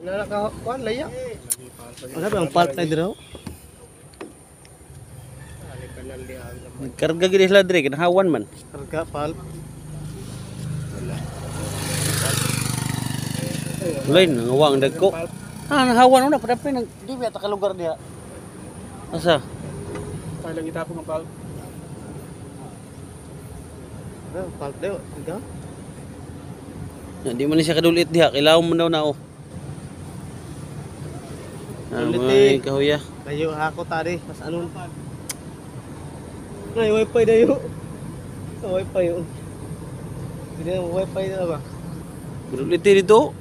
Nana ka kuan laya. Ano ba ang pulp na dito? Karga gid sila dire kinahawan man. Karga pulp. Ulay nangawang dagko. Ah, nahawan una padapin nag di ba ta ka lugar diha. Asa? Tayo lang itapon ang pulp. Ano pulp daw? Ito. Na, di man ni siya kadulit diha, kilawom man daw na oh. Ah, Dulit mga eh. kahuya. Layo ako tari, mas anon. Ay, wifi dayo. Wifi oh. Hindi na wifi na ba? Kadulit dito.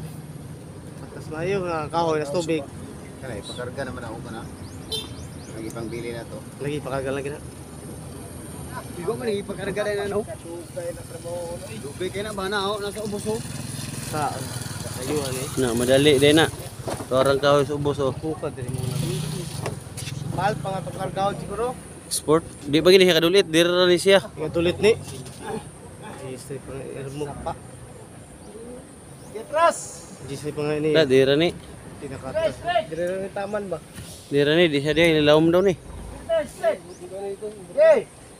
Atas mayo nga kahoy nas tubig. Kanay pakarga naman ako kana. Lagi pang bili na to. Lagi pakarga lagi na. Igo man ipakarga na ano. Dugay kay na ba na oh, nasa ubos oh. Sa ayo ani. Na madali din na. Torang kahoy sa ubos oh. Kuka diri mo na. Mahal pa nga itong kargahon siguro. Export. Di ba gini siya kadulit? Dira ra ni siya. Nga tulit ni. Gisay pa nga irmo. Getras! Gisay pa nga ini. Da dira ni. Tinakatas. Diri na ni taman ba? Dira ni di siya diha ilawom daw ni.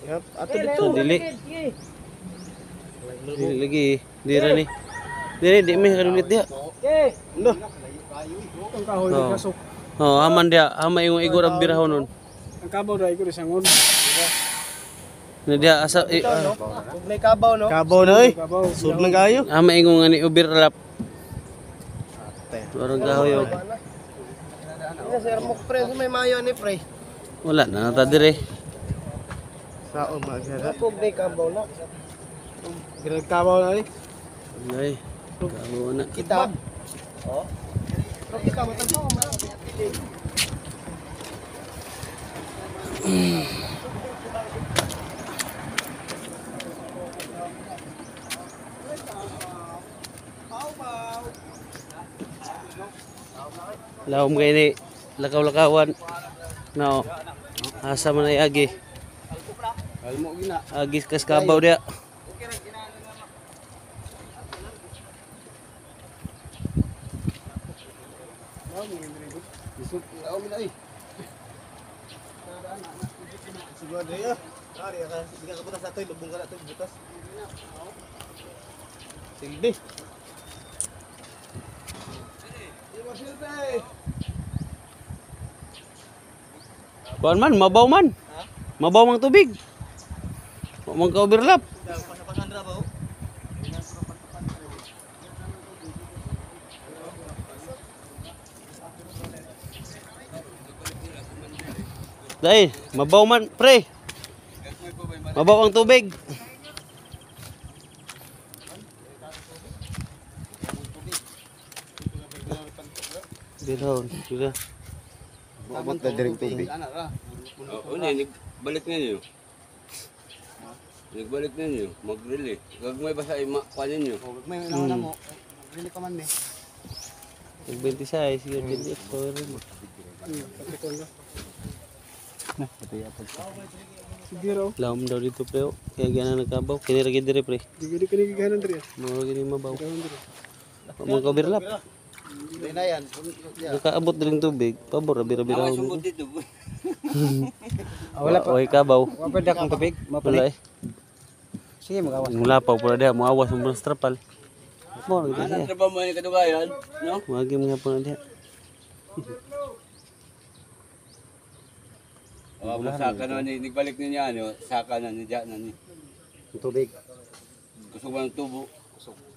Yap, ato dito. Ah, dili. Dili lagi. Dira ni. Diri di mi kadulit diha. Ano? Ang kahoy Oo. kasok. Oh, aman diha, ama imong igor ang birahon nun. Ang kabaw ra ko sangon. Na diha asa eh, Kung may kabaw no? Kabaw na oy. Kabaw. Sud man kayo. ama imong ani overlap. Torang kahoy oh. Ina sir mo pre, may mayo ni pre. Wala na nata dire. Sao magara. Kung may kabaw na. Ginag kabaw na eh. Ay. Kabaw na. Kita. Oh. Kita matagpo mo. Lawom kay ni lakaw-lakawan. No. Asa man ay agi. Kalmo gina. Agis kas kabaw diha. Isut laom na eh. Siguro diri ah. Ari ka, di ka butas ato, lubong ka na ato butas. Silbi. Kuan man, mabaw man. Mabaw mang tubig. Wa man ka overlap. Pasapasan ra ba oh? Dai, mabaw man, pre. Mabaw ang tubig. Birahon, sila. Abot na diring tubig. Oo, oh, balik ninyo. Nagbalik ninyo, mag-relay. Gagmay ba sa ima, kuha ninyo? May nauna mo. Dili ka man ni. Nag 26, sige, 28, sorry mo. Sige raw. Lawom daw dito, pre. Oh. Kaya gana nagkabaw. Kini ra gid dire, pre. Di kini giganan diri. Mga gini mabaw. Wa man ka overlap. Di na yan. Nakaabot diring tubig. Pabor ra bira-bira. Sumod dito. Wala pa. Oy kabaw. Wa pa dakong tubig. Wala eh. Sige magawas. Mula pa pula diha, muawas mo sa trapal. Mo ra gid Ano siya. trabaho mo ni kadugayan? No? Magi mga po na diha. O, saka na ni, nagbalik ninyo ano, saka na ni, diyan na ni. Tubig. Kusog ba ng tubo?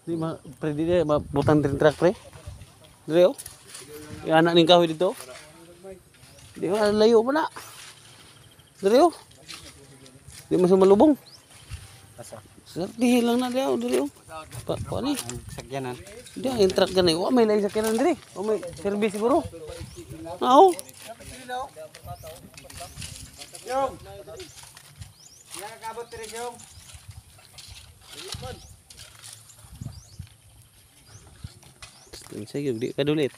Di ma pre di ma butan din truck pre. Dire oh. Yung anak ning kahoy dito. Di ba layo pa na. Dire oh. Di mo sumalubong. Asa? Sir, lang na diha oh, dire oh. Pa, pa ni. Sakyanan. Di ang truck ganay. Wa may lain sakyanan dire. O may service siguro. Na oh. Yong. Nakakabot diri yong. Sige, di ka dulit.